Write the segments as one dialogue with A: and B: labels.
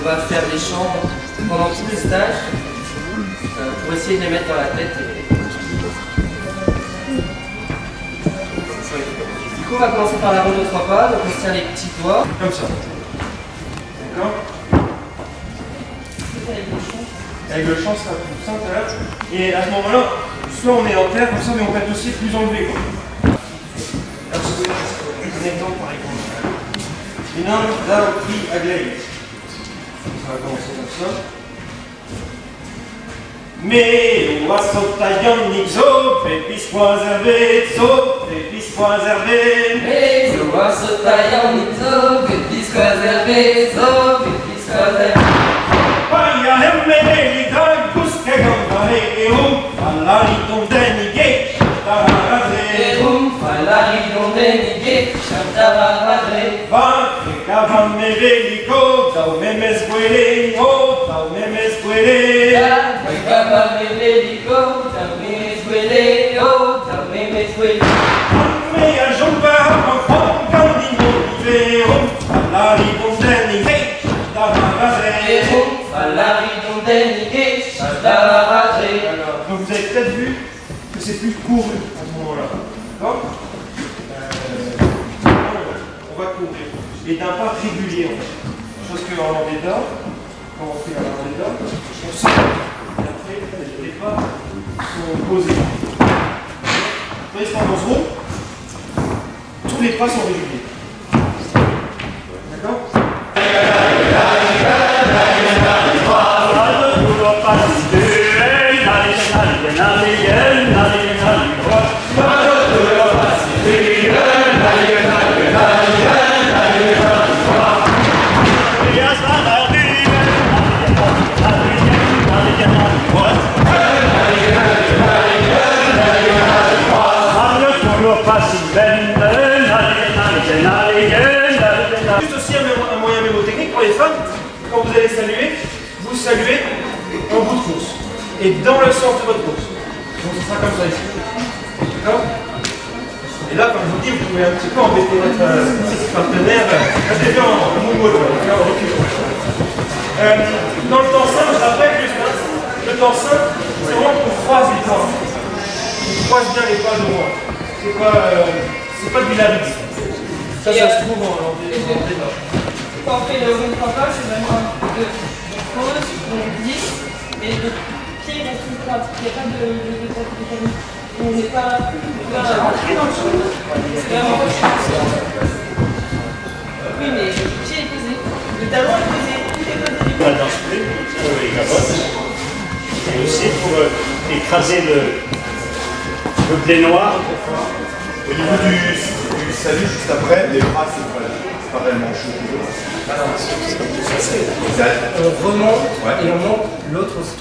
A: va faire des chants pendant tous les stages pour essayer de les mettre dans la tête. Du coup, on va commencer par la ronde de trois pas. Donc, on se tient les petits doigts.
B: Comme ça. D'accord? Avec le chant, ça sera plus simple là. Et à ce moment-là, soit on est en terre comme ça, mais on peut être aussi plus enlevé, quoi. Un exemple par exemple. Une un, down, three, agley. Ça va commencer comme ça. Me oa sota Yannig zo, bet biskoazh er bed zo, bet biskoazh er bed.
A: Me zo sota Yannig zo, bet biskoazh er bed zo, bet biskoazh er bed.
B: Pa ya ur mevelig da gousket gant ar re eo, Falari dondennig e,
A: Erum, falari dondennig e, chantavaradre.
B: Va, e gavan mevelig o, daou memes gwele, o, daou memes gwele.
A: E gavan mevelig o, daou memes gwele, o, daou memes gwele.
B: Me a chom war an frank gant din o iveron, Falari dondennig e, chantavaradre.
A: Erum, falari dondennig e, chantavaradre.
B: Donc vous avez peut-être vu que c'est plus couru à ce moment-là. D'accord? On va courir. Et d'un pas régulier en fait. Chose qu'en landeda, quand on fait la landeda, on sort. Et après, les pas sont posés. Tandis qu'en danse rond, tous les pas sont réguliers. D'accord? Juste aussi un moyen mnémotechnique pour les femmes, quand vous allez saluer, vous saluez en bout de course et dans le sens de votre course. Donc ce sera comme ça ici. D'accord? Et là, comme je vous dis, vous pouvez un petit peu embêter votre partenaire. Là, je l'ai fait en moonwalk, en recul. Dans le temps simple, je rappelle juste, hein, le temps simple, c'est vraiment qu'on croise les pas. On croise bien les pas devant. C'est pas du lavis. Ça, ça se trouve en landais.
C: Quand on fait le rond trois pas, c'est vraiment 1, 2, on pose, on glisse, mais le pied reste tout droit. Il n'y a pas de talon. On n'est pas rentré dans le chou. C'est vraiment. Oui, mais le pied est posé, le talon est posé, tout est posé.
D: La danse plus pour les capotes et aussi pour écraser le blé noir.
E: Au niveau du salut, juste après, les bras, c'est pas réellement chaud.
A: On remonte
E: ouais.
A: Et on monte l'autre aussi.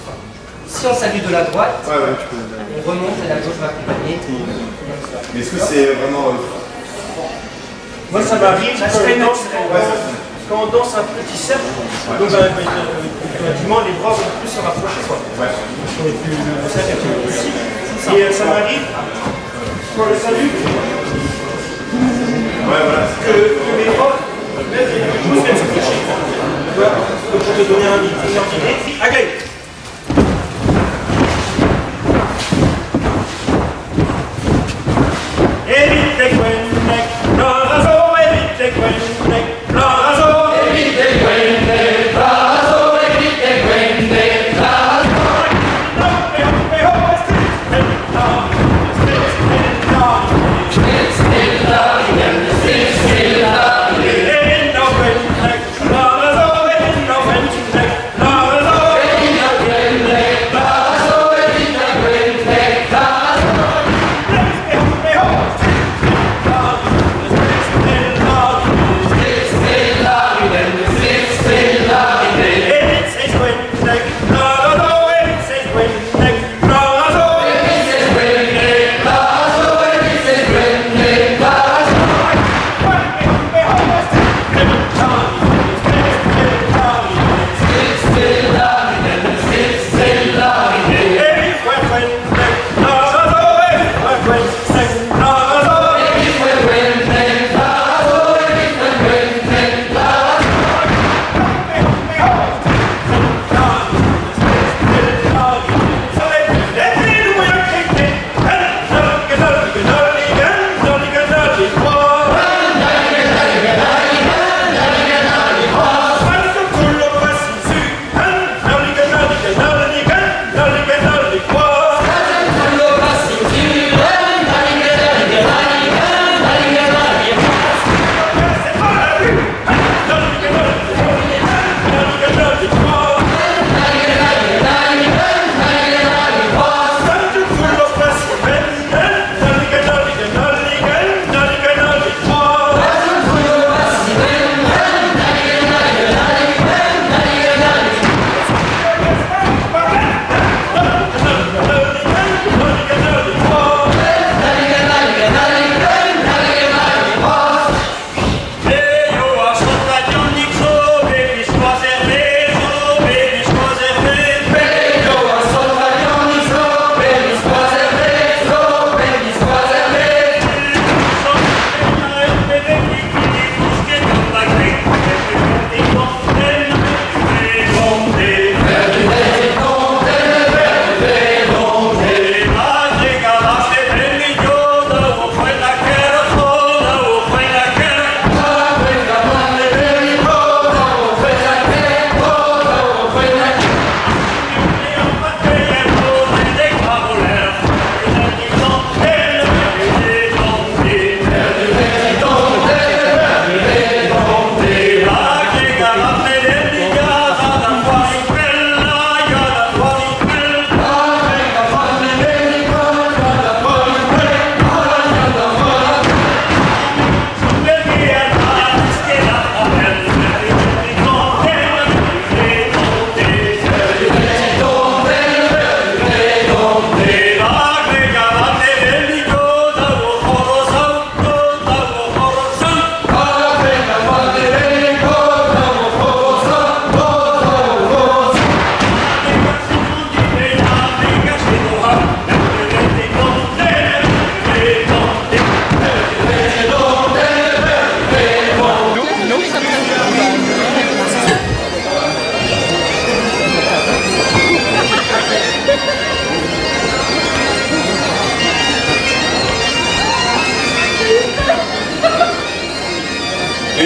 A: Si on salue de la droite,
E: ouais, tu peux...
A: on remonte et la gauche va accompagner.
E: Mais est-ce que c'est vraiment...
B: Moi ça m'arrive quand on danse un petit cercle, ouais. Donc automatiquement les bras vont plus se rapprocher. Quoi.
E: Ouais.
B: On est plus le cercle est plus ici. Et ça m'arrive quand je salue,
E: ouais, voilà.
B: que mes bras même les pouces viennent se toucher. Donc pour te donner un idée, accueil.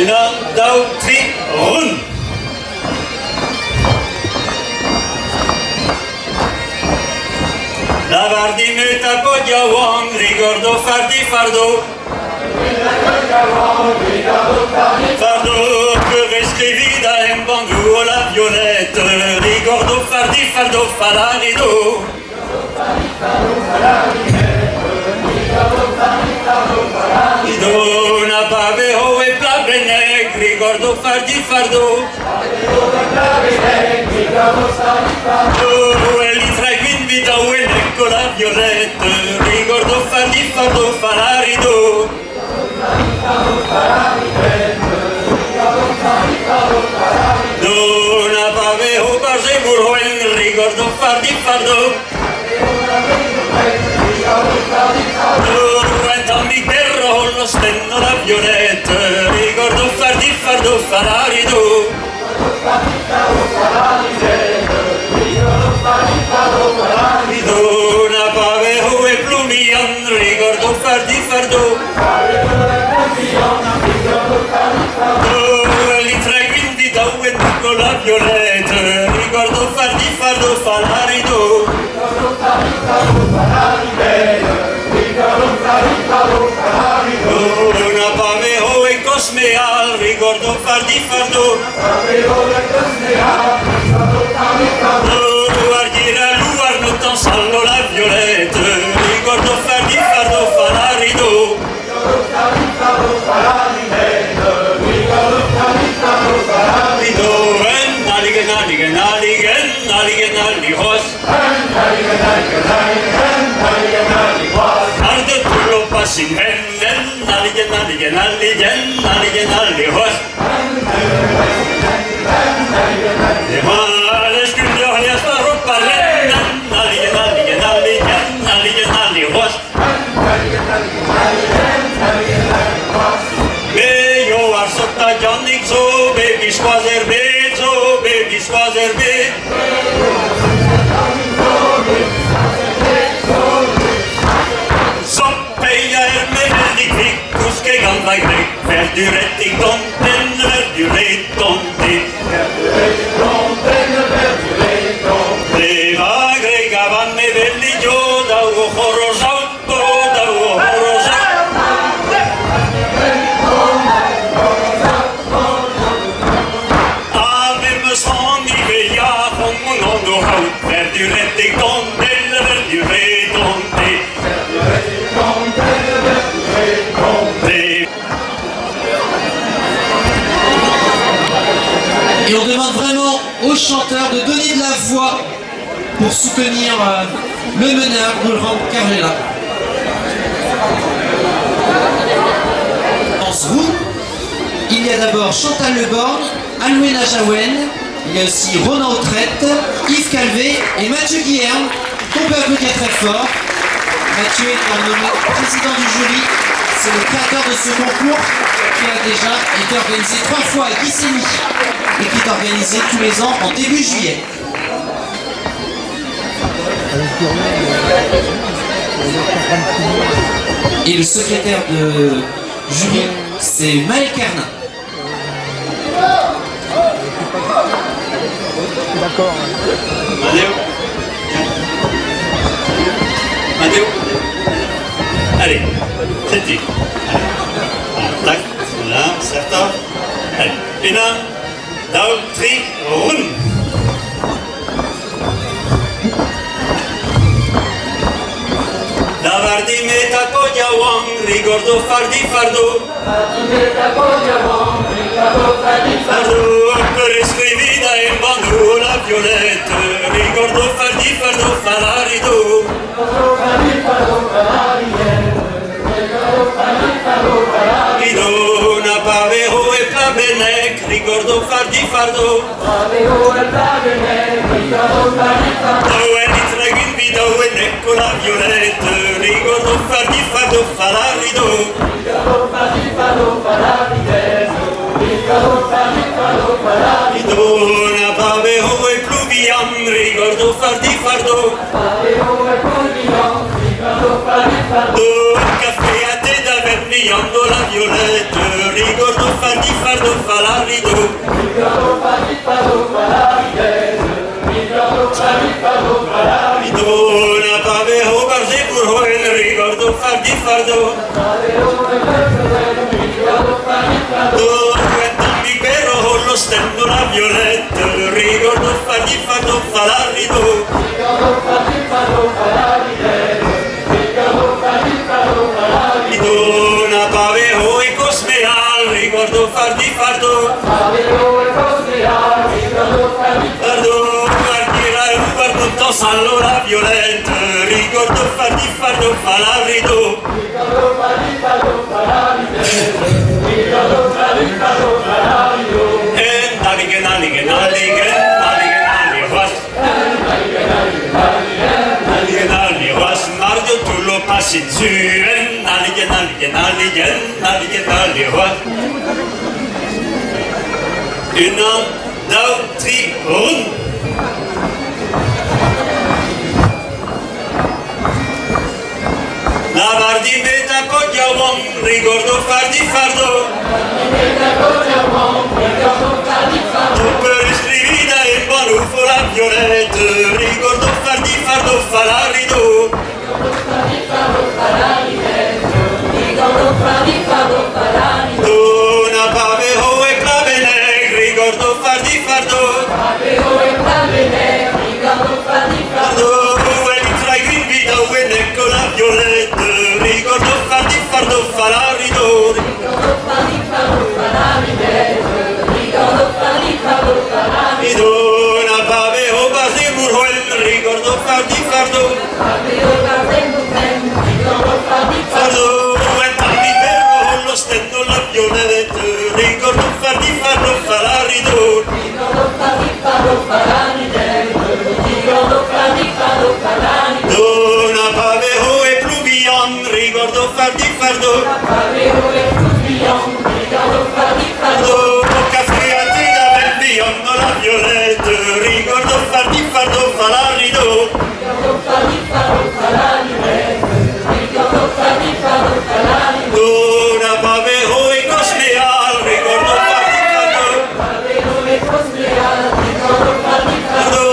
D: Unan, daou, tri, run! Lavar din eta paotr yaouank, rigordo fardi fardo. Fardo, peureskrivi da embannoù la violette, rigordo fardi fardo falarido. Do na paveho e plabenek, rigordo fardi fardo. Do e litra gwin vid a la violette, rigordo fardi fardo falarido. Do na paveho barze murhoen, rigordo fardi fardo. Do en tammig berro lostenno la violette, rigordo fardi fardo falarido. Do na paveho e plumian, rigordo fardi fardo. Do litra gwin vid aouen la violette, rigordo fardi fardo falarido. Do na paveho e kosmeal, rigordo fardi fardo. Do argira luar no tansallo la violette, rigordo fardi fardo falarido. Do en naligen naligen naligen naligen nali hos. Arde tullo passin en en naligen naligen naligen naligen nali hos. De skulle jag ropa naligen naligen naligen naligen nali hos. Me yo ar sota Jannik zo baby skoazer bet zo baby skoazer bet. Som peia er med veldig kvikk, koske gamla grek, verdurettig donten, verduretonti. Det var grega van med veldig joda og horosauto, da og horosauto. Ave me son i veja, hon on og hau, verdurettig donten, verduretonti.
A: Et on demande vraiment aux chanteurs de donner de la voix pour soutenir le meneur Goulrang Kervella. Dans ce round, il y a d'abord Chantal Leborgne, Alwena Jaouen, il y a aussi Ronan Autrette, Yves Calvé et Mathieu Guillerme, qu'on peut applaudir très fort. Mathieu étant nommé président du jury, c'est le créateur de ce concours qui a déjà été organisé 3 fois à Guissény et qui est organisé tous les ans en début juillet. Et le secrétaire de jury, c'est Maël Kernin.
B: D'accord.
D: Madéo. Madéo. Allez, c'est dit. Allez. Tac, là, certain. Allez, une, daou, tri, run. Lavardi meta yaouank, rigordo fardi fardo. Fardo, prescrivi da embanno la violette, rigordo fardi fardo falarido. Rido na pavero e plabenek, rigordo fardi fardo. Do en litragin vido en ecco la violette, rigordo fardi fardo falarido. Rido na pavero e pluvian, rigordo fardi fardo. Do café à thé d'Averniando la violette,
F: Ricordo far di fardo falarido. Ricordo far di fardo falarido. Na paveho barze burhoen ricordo far di fardo. Do mi pero lo stendo la violette, ricordo far di fardo falarido. Ricordo far di fardo falarido. Na paveho e cosmeal, ricordo far di fardo. Fardo, guardira e guardo allora violette, ricordo far di fardo falarido. En nalligen, nalligen, nalligen, nalligen, nalli, was. Nalligen, nalli, was, mardio tullo passin zuren, nalligen, nalligen, nalligen, nalligen, nalli, was. Unan, daou, tri, run! Lavar di meta yaouank, ricordo far di fardo. Per scrivida e balufo la violette, ricordo far di fardo falarido. Dona paveho e clavenec, ricordo far di fardo. Fardo, e li tra i vida ecco la violette, ricordo far di fardo falarido. Dona paveho base burhoen, ricordo far di fardo. Fardo, e tammi perro lo stendo la violette, ricordo far di fardo falarido. Dona paveho e pluvian, ricordo far di fardo. Fardo, caffè a te da bel biondo la violette, ricordo far di fardo falarido. Dona paveho e cosmeal, ricordo far di fardo. Fardo,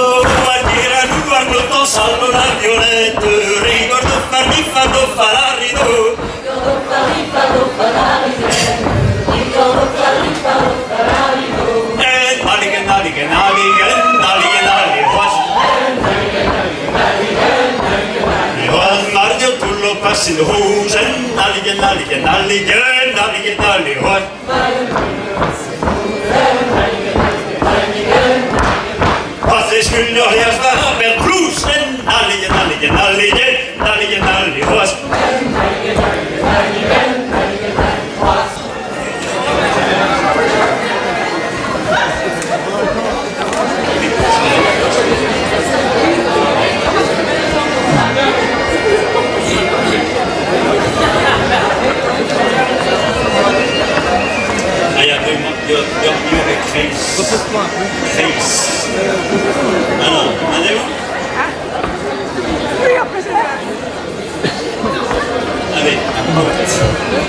F: guardiera guardo tosallo la violette, ricordo far di fardo falarido. En nalligen, nalligen, nalligen, nalligen, nalli, was. Was mardio tullo passin hosen, nalligen, nalligen, nalligen, nalligen, nalli, was. Was es skulle her svara per plusen, nalligen, nalligen, nalligen, nalligen, nalli, was. Ah, ja, dormir e kreiz. Kreiz. Ah non, allez-vous? Allez,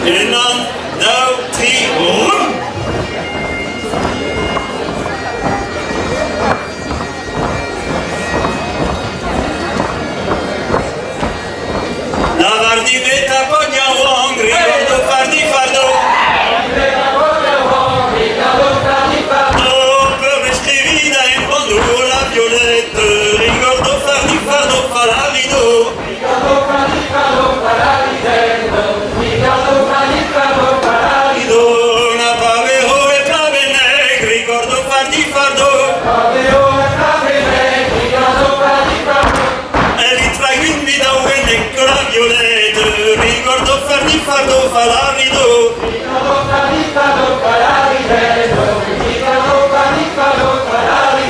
F: unan, daou, tri, rum! Lavar di meta yaouank, ricordo far di fardo. Per scrivida e quando la violette, ricordo far di fardo falarido. Dona paveho e clavenec, ricordo far di fardo. E li traguin mi da ecco la violette, ricordo far di fardo falarido.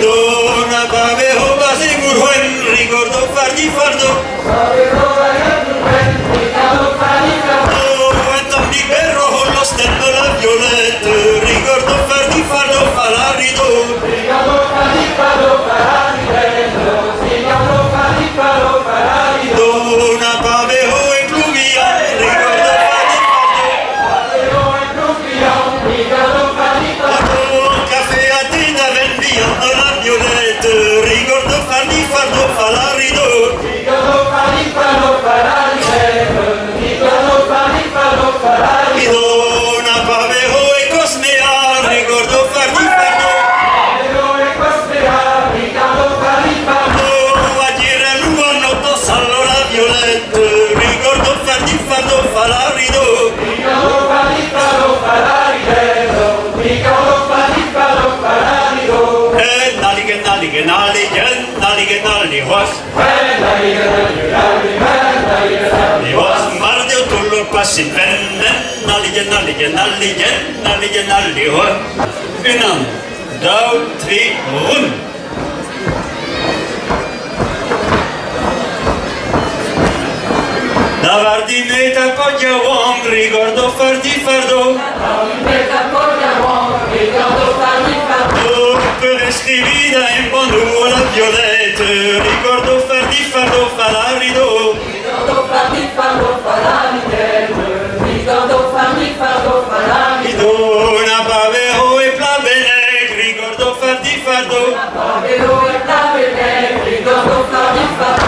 F: Dona paveho base burhoen, ricordo far di fardo. Oh, e tammi perro lo stendo la violette, ricordo far di fardo falarido. Dona paveho e pluvia, ricordo far di fardo. en, alien, alien, alien, alien, alien. Unan, daou, tri, run. Davardi meta poggia ricordo fardi fardo. Per scrivida in bonù la violette, ricordo fardi fardo falarido.
C: Ricordo fardi fardo falaridette, ricordo fardi fardo falarido.
F: Una pavero e plavenec, ricordo fardi fardo.
C: Pavero e plavenec, ricordo fardi fardo.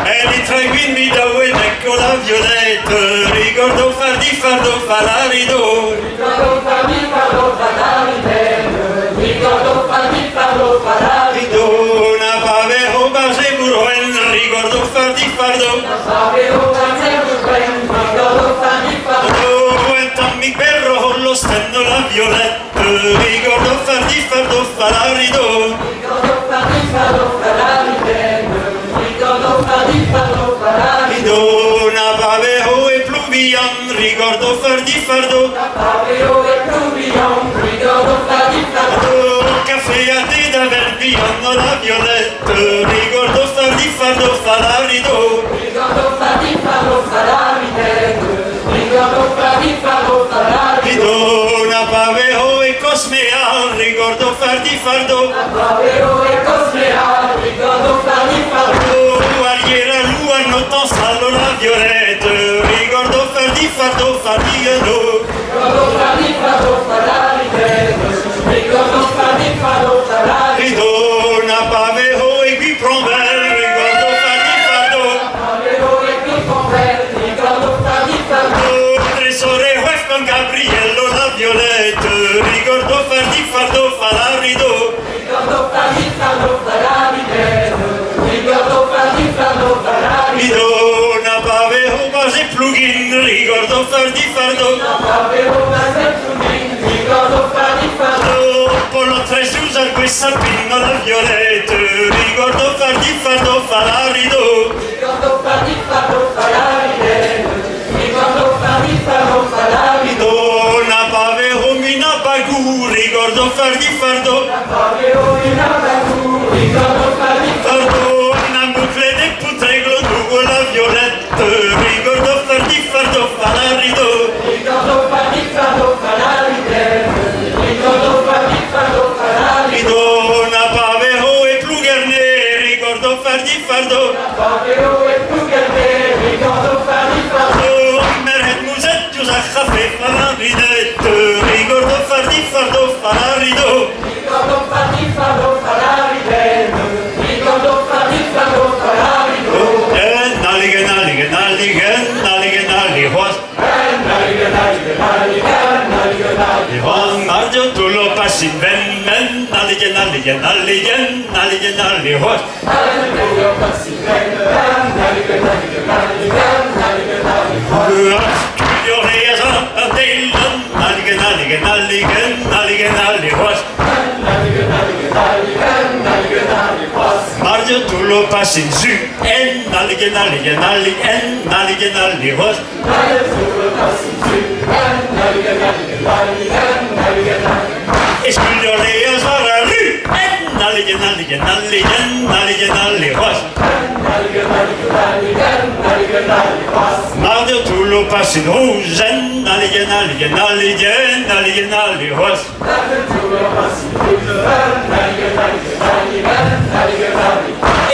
F: E li traguin mi da ecco la violette, ricordo fardi fardo falarido.
C: Ricordo fardi fardo falaridette, ricordo fardi fardo falarido.
F: Una pavero barge bourroen, ricordo fardi fardo.
C: Pavero barge ricordo fardi fardo.
F: Oh, un tammic berro lo stendo la violette, ricordo fardi fardo falarido.
C: Ricordo fardi fardo falaridette, ricordo fardi fardo falarido.
F: Una pavero e pluvian, ricordo fardi fardo.
C: Pavero e pluvian, ricordo fardi fardo.
F: Oh, caffè a te da verbian, la violette, ricordo fardi fardo falarido.
C: Ricordo fardi fardo falaridette, ricordo fardi fardo falarido.
F: Una pavero e cosmeal, ricordo fardi fardo.
C: Pavero e cosmeal, ricordo fardi fardo.
F: Oh, arriera lua no sallo la violette, ricordo fardi fardo fardiano.
C: Ricordo fardi fardo falaridette, ricordo fardi fardo falarido.
F: Una pavero e qui pronvel, ricordo fardi fardo.
C: Pavero e qui pronvel, ricordo fardi fardo.
F: Oh, tresore huef con Gabriello la violette, ricordo fardi fardo falarido.
C: Ricordo fardi fardo falaridette, ricordo fardi fardo falarido.
F: Una pavero base plugin, ricordo fardi fardo.
C: Pavero base plugin, ricordo fardi fardo.
F: Polo tre usar questa pinna la violette, ricordo fardi fardo falarido.
C: Ricordo fardi fardo falaridette, ricordo fardi fardo falarido.
F: Una pavero mina bagù, ricordo fardi fardo.
C: Pavero mina bagù, ricordo fardi
F: fardo. Una mucle de putreglo dugo la violette, ricordo fardi fardo falarido.
C: Ricordo fardi fardo falaridette, ricordo fardi fardo falarido.
F: Una pavero e plugerne, ricordo fardi fardo.
C: Pavero e plugerne, ricordo fardi fardo.
F: Merhet muset giusa caffè falaridette, ricordo fardi fardo falarido.
C: Ricordo fardi fardo falaridette, ricordo fardi fardo falarido.
F: Nalige, nalige, nalige, nalige, nalige, hoas. Johan Marjo tullo passin vennen, nalige, nalige, nalige, nalige, nalige, hoas. Nalige, nalige, nalige, nalige, nalige, hoas. Marjo tullo passin zu, en, nalige, nalige, nalige, en, nalige, nalige, hoas. Eskuljorleas vara ru, en, nalige, nalige, nalige, nalige, nalige, hoas. Marjo tullo passin rouge, en, nalige, nalige, nalige, nalige, nalige, hoas.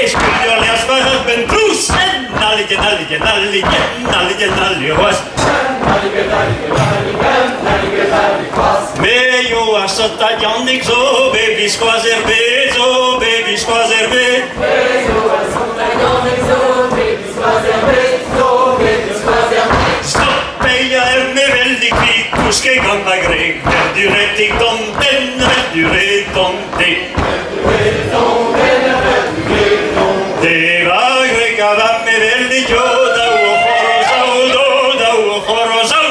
F: Eskuljorleas vara ben plus, en, nalige, nalige, nalige, nalige, nalige, hoas. Me yo a sota yannick zo, baby squazer be, zo, baby squazer be. Stopp eia er me veldig kvik, kuske ganga greg, verduretik donten, verduretonte. Det var greg av me veldig jo, da o chorosau, do, da o chorosau.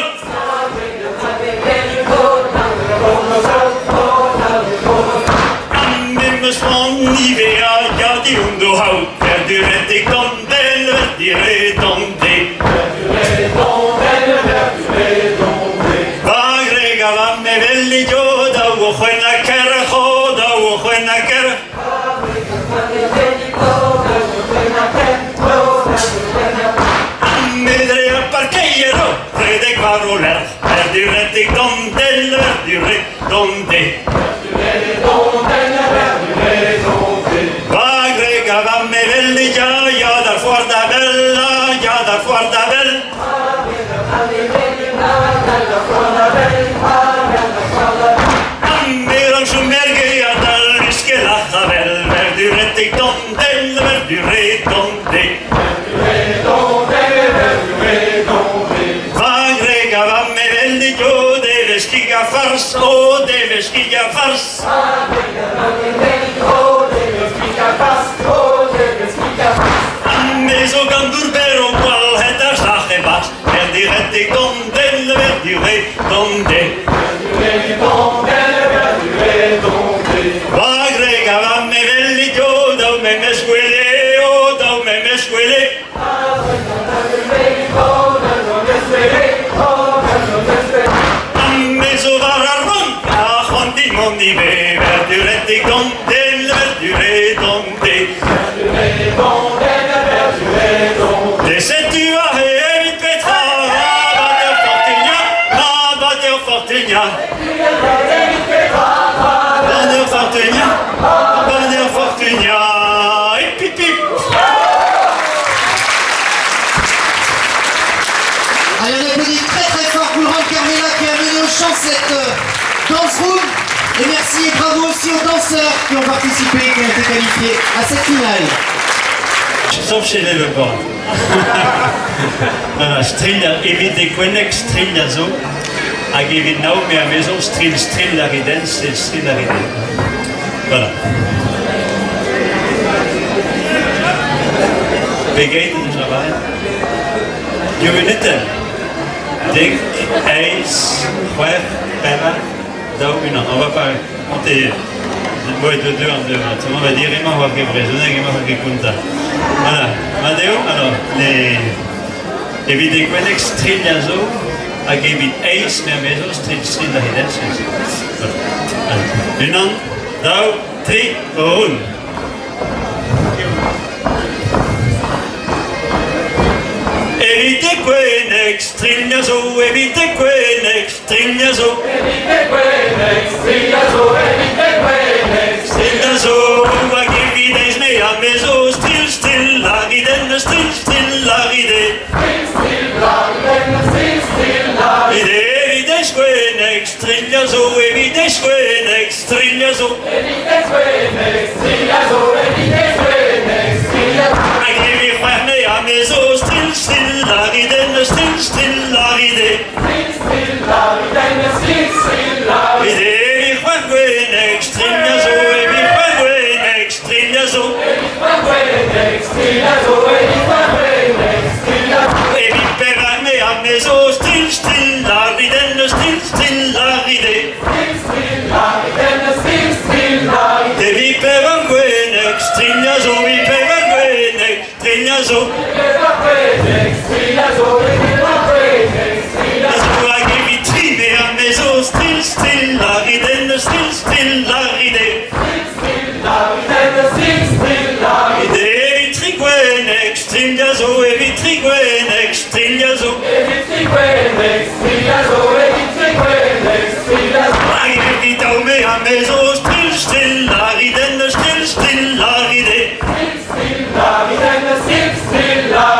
F: war o lerc'h Verduret dondel, verduret donde. Va greg a va mevel, ya, ya d'ar foar da bella, ya d'ar foar da bell. O devezh kig ha fars. Me zo gant dour berv gwalc'het ar sac'h e-barzh. Verduret dondel, verduret donde. Va greg a va mevel idiot, daou memes gwele, o daou memes gwele. Me zo war ar vank, a c'hoant dit mont ivez. Verduret dondel, verduret donde. Setu aze evit petra Bader Fortunia, Bader Fortunia. Bader Fortunia, Bader Fortunia. Hip hip hip.
A: Allez, on applaudit très très fort Goulrand Carmela qui a mené au chant cette dance room. Et merci et bravo aussi aux danseurs qui ont participé et qui ont été qualifiés à cette finale.
F: Sauf chez les Le Borgne. Voilà, strilh, evit e kwennek strilh a zo, hag evit nao me a mezo strilh strilh a riden, strilh strilh a riden. Voilà. Pegeit en deus lavaret? Div munutenn. Dek, eizh, c'hwec'h, pevar, daou, unan. On va pas compter. Moi, de deux en deux. On va dire, emañ war ket brezhoneg, emañ war ket kontañ. Voilà. Mat eo, alors, les... Evit e kwennek strilh a zo, hag evit eizh me a mezo strilh strilh a riden. Voilà. Allez. Unan, daou, tri, round. Evit e kwennek strilh a zo, evit e kwennek strilh a zo. Strilh a zo, hag evit eizh me a mezo strilh strilh a riden, strilh strilh a ride. Evit evit eizh kwennek strilh a zo, evit eizh kwennek strilh a zo. Hag evit c'hwec'h me a mezo strilh strilh a riden, strilh strilh a ride. Evit evit c'hwec'h gwennek strilh a zo, evit c'hwec'h gwennek strilh a zo. Evit pevar me a mezo strilh strilh a riden, strilh strilh a ride. Evit pevar gwennek strilh a zo, evit pevar gwennek strilh a zo. Hag evit tri me a mezo strilh strilh a riden, strilh strilh a ride. Evit tri gwennek strilh a zo, evit tri gwennek strilh a zo. Hag evit daou me a mezo strilh strilh a riden, strilh strilh a ride.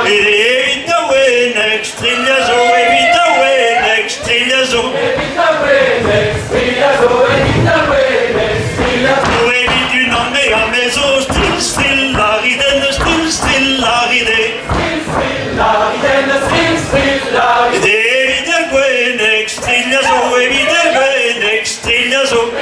F: Evit daou gwennek strilh a zo, evit daou gwennek strilh a zo. Evit unan me a mezo strilh strilh a riden, strilh strilh a ride. Evit ur gwennek strilh a zo, evit ur gwennek strilh a zo.